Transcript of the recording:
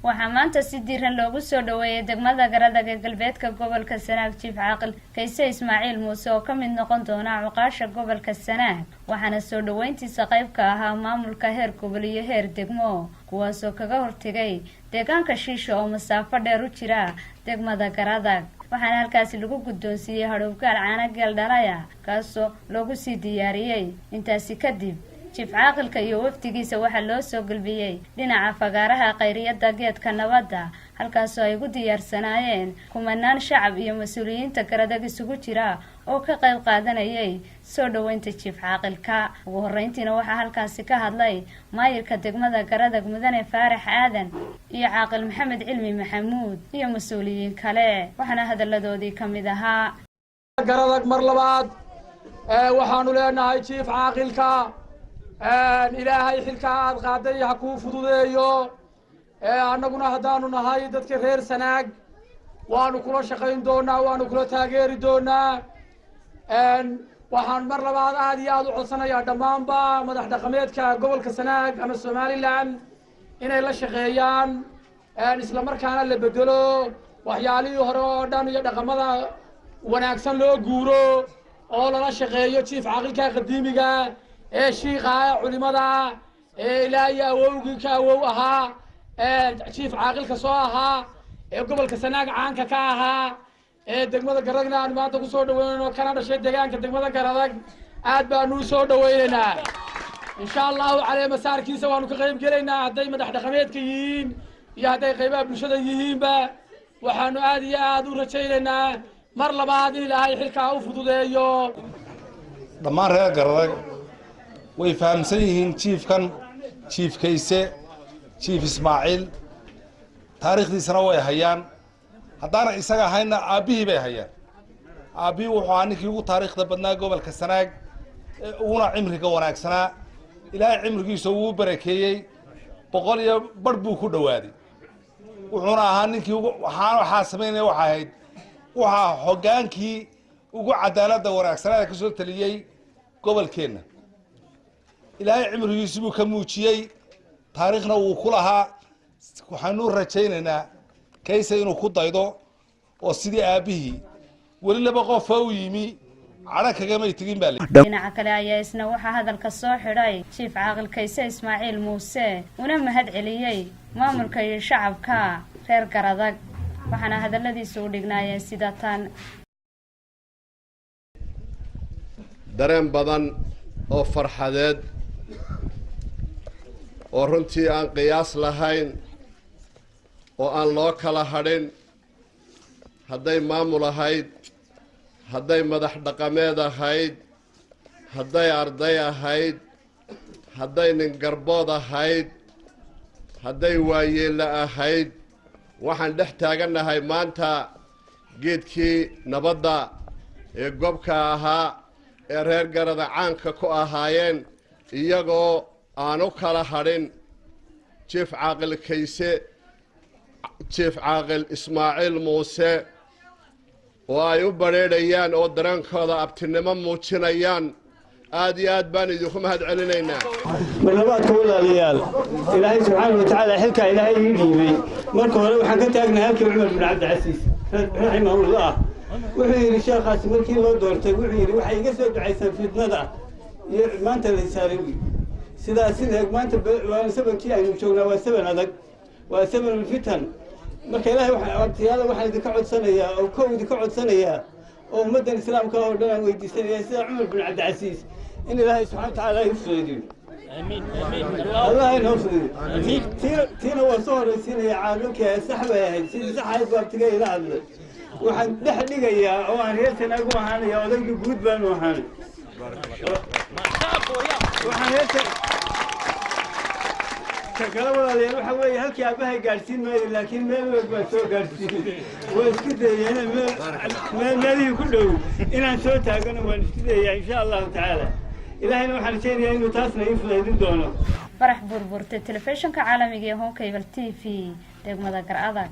Waxaa maanta si diiran loogu soo dhaweeyay degmada Garadag ee galbeedka gobolka Sanaag Jiif Caaqil Kayse Ismaaciil Muuse oo ka mid noqon doona cuqaasha gobolka Sanaag. Waxaana soo dhaweyntiisa qayb ka ahaa maamulka heer gobol iyo heer degmo, kuwaasoo kaga hortegay deegaanka Shiisha oo masaafo dheer u jira degmada Garadag. Waxaana halkaasi lagu guddoonsiiyey hadhowgaal caano geel dhalaya, kaasoo loogu sii diyaariyey. Intaasi kadib, jiif caaqilka iyo wafdigiisa waxaa loo soo gelbiyey dhinaca fagaaraha khayriyada Geedka Nabadda, halkaasoo ay ugu diyaarsanaayeen kumanaan shacab iyo mas-uuliyiinta Garadag isugu jira oo ka qayb qaadanayay soo dhaweynta jiif caaqilka. Ugu horeyntiina waxaa halkaasi ka hadlay maayirka degmada Garadag, Mudane Faarax Aadan, iyo Caaqil Maxamed Cilmi Maxamuud iyo mas-uuliyiin kale. Waxaana hadalladoodii ka mid ahaa: Garadag mar labaad waxaanu leenahay jiif caaqilka, Ilaahay xilkaa aad qaaday ha kuu fududeeyo. Annaguna haddaanu nahay dadka reer Sanaag, waanu kula shaqayn doonaa, waanu kula taageeri doonaa. Waxaan mar labaad aad iyo aad u codsanayaa dhammaanba madax dhaqameedka gobolka Sanaag ama Somaliland inay la shaqeeyaan, isla markaana la bedelo waxyaalihii hore oo dhan iyo dhaqamada wanaagsan loo guuro oo lala shaqeeyo jiif caaqilka qadiimiga ee shiiqa culimada ee ilaa iyo awowgii ka awow ahaa, jiif caaqilka soo ahaa ee gobolka Sanaag caanka ka ahaa, ee degmada Garadagna aanu maanta kusoo dhaweynayno, kana dhashay deegaanka degmada Garadag. Aad baanu u soo dhaweynaynaa. Insha Allahu caleemasaarkiisa waanu ka qayb gelaynaa, hadday madax dhaqameedka yihiin iyo hadday qaybaha bulshada yihiinba. Waxaanu aad iyo aad u rajaynaynaa mar labaad in Ilaahay xilkaa u fududeeyo. Dhammaan reer Garadag way fahamsan yihiin jiifkan, Jiif Kayse, Jiif Ismaaciil, taariikhdiisana way hayaan. Haddaana isaga ahaynna, aabbihii bay hayaan. Aabbihii wuxuu ahaa ninkii ugu taariikhda badnaa gobolka Sanaag, uguna cimriga wanaagsanaa. Ilaahay cimrigiisa wuu barakeeyey, 100 iyo badh buu ku dhowaaday. Wuxuuna ahaa ninkii ugu waxaa samaynaya, waxay ahayd waxaa hoggaankii ugu cadaaladda wanaagsanaa ee kasoo taliyey gobolkeenna. Ilaahay cimrigiisi buu ka muujiyey, taariikhna wuu ku lahaa. Waxaanu rajaynaynaa Kayse inuu ku daydo oo sidii aabbihii weli laba qofa u yimi cadho kagamay tegin baa. Dhinaca kale ayaa isna waxaa hadalka soo xidhay Jiif Caaqil Kayse Ismaaciil Muuse, una mahad celiyey maamulka iyo shacabka reer Garadag. Waxaana hadaladiisa u dhignaayeen sida tan: Dareen badan oo farxadeed oo runtii aan qiyaas lahayn oo aan loo kala hadhin, hadday maamul ahayd, hadday madax dhaqameed ahayd, hadday arday ahayd, hadday ningarbood ahayd, hadday waayeella ahayd, waxaan dhex taagannahay maanta geedkii nabadda ee gobka ahaa ee reer Garada caanka ku ahaayeen, iyagoo aan u kala hadhin Jiif Caaqil Kayse, Jiif Caaqil Ismaaciil Muuse, oo ay u badrheedhayaan oo dareenkooda abtinimo muujinayaan. Aad iyo aad baan idinku mahad celinaynaa. Marlabaadka, walaalayaal, Ilaahay subxaana wa tacaala xilkaa Ilaahay ii dhiibay. Marka hore waxaan ka taagnahay halkii Cumar bin Cabdicasiis raximahullah wuxuu yidhi, sheekhaasi markii loo doortay wuxuu yidhi, "Waxay iga soo ducaysaan fitnada iyo maanta la saaray." Wy sidaas sida maanta waa sabankii aynu joognaa, waa saban adag, waa sabanulfitan. Marka Ilahay abtiyaala waxaan idinka codsanayaa oo kow idinka codsanayaa oo ummaddan islaamka oo dhan aan weydiisanaya, sida Cumar bin Cabdicasiis, in Ilaahay subxana wa tacaala ay fududeeyo. Allah inoo fududeeyo. Tiina waa soo horaysiinaya. Caaqilka sax bay ahayd, sidii sax ahayd baa abtiga ila hadlay. Waxaan dhex dhigayaa oo aan reer Sanaag u ahaanaya odayga guud baanu ahaanay. Waxaan reer ka kale, walaalayaal, waxa weeye halkii aabbahay gaadhsiin maayo, laakiin meel weeg baan soo gaadhsiinay. Waa isku dayaya inaan meel meelihii ku dhow inaan soo taagano, waan isku dayayaa insha Allahu tacaala. Ilaahayna waxaan rajaynayaa inuu taasna ii fudaydin doono. Farax Burburtay, telefishinka caalamiga ee Home Cable TV, degmada Gar Adag.